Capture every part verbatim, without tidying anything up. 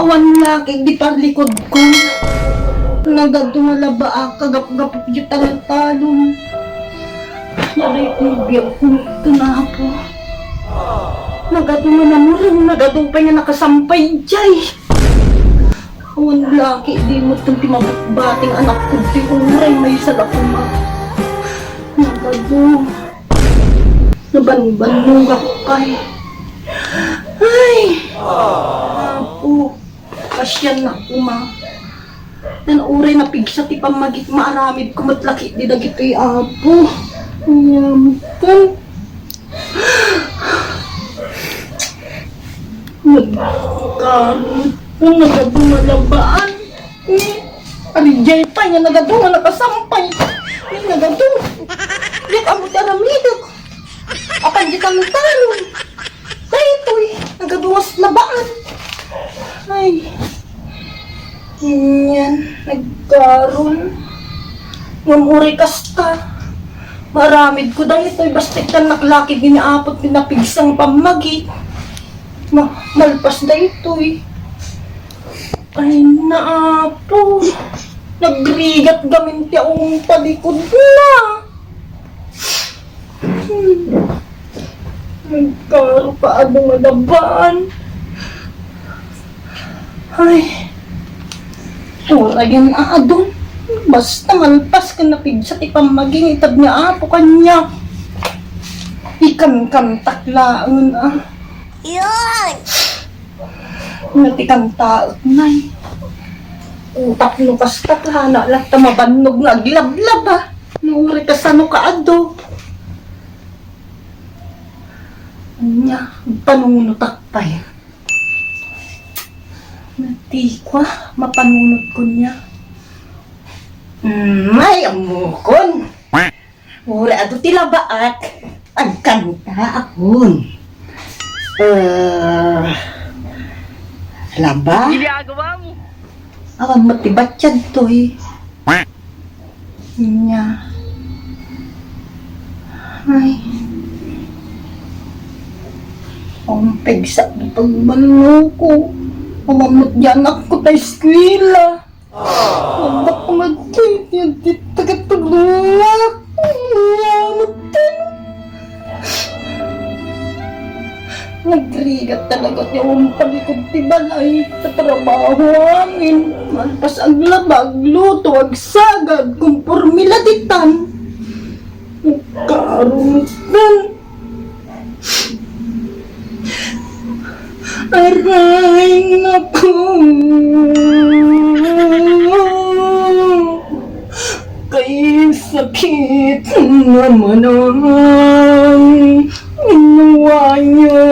Awan lakig di parlikudko. Nagadu nga labaak, kagapgapok di talon-talon. Daytoy biagko, Apo. Nagadu nga namureng, nagadu pay nga nakasampay jay. Awan lakig di met ti mabutbating anakko ti uray maysa la koma. Nagadu. Nabanbannogak pay. Ay, Apo, pasiannak koma. Tan uray napigsa ti pammagik, maaramidko met lakig di dagitoy, Apo. Ngem, nagkarot, nagadu nga labaak. Ni, ari jay pay nga nagadu nga nakasampay. Ni, nagadu. Diak ammo ti aramidek. Apan di talon-talon. Daytoy, nagadu nga labaak. Ay. Ngarud, nagkarot. Ngem uray kasta, maaramidko daytoy, basta ikkannak lakig ni Apo ti napigsa nga pammagik. Ma-, malpas daytoy. Ay, Apo. Nagrigat gamin ti awan palikudna. Hmm. Nagkarot, adu nga labaak. Ay. Uray nga adu. Basta malpas ken napigsa ti pammagik, ited ni Apo kaniak. Ikankantak laeng, a. Yun! Natikantaek, nay. Tapno kasta, sana latta mabannog nga aglablaba. No uray kasano kaadu. Ania, agpanunotak pay. Nati, kua, mapanunotko ania. Mm, ay, ammokon. Uray adu ti labaak, agkantaakon. Eh, laba? Ginagawa mo? Awan met ti batiad toy. Ania. Ay. Awan pigsa ti pagbanno ko. Awan met ti anakko ta eskuela. Anak, magtitiag ti tagatagulak. Awan met ti Nagrigat talaga ti awan palikod ti balay. Tatrabaho amin. Malpas aglaba, agluto, agsagad, kumporme la ditan. Karumitan. Aray, naku. Kay sakit naman ang ginawa niyo.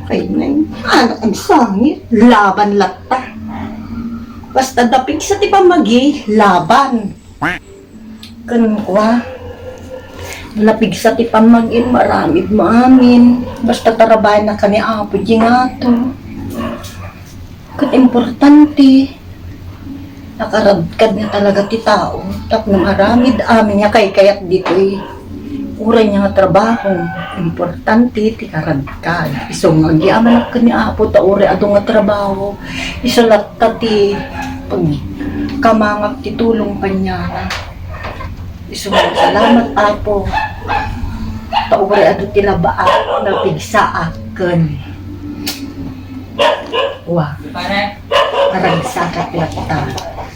Ay, nay, anak, agsangit. Laban latta. Basta napigsa ti pammagi, laban. Ken kua, napigsa ti pammagim, aramid mo amin. Basta tarabayan na kani Apo, di nga to. Ket importante, nakaradkad nga talaga ti tao, tapno aramid amin nga kaykayat ditoy. Uray nga trabaho, importante ti karadkad. Isu nga agyamanak ken ni Apo, ta uray adu nga trabaho, isu latta ti pagkamangak ti tulong kaniana. Isu nga salamat, Apo, ta uray adu ti labaak, napigsaak ken Wa. Parang sakit latta.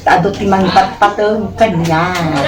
Adu ti mangpatpateng kaniak.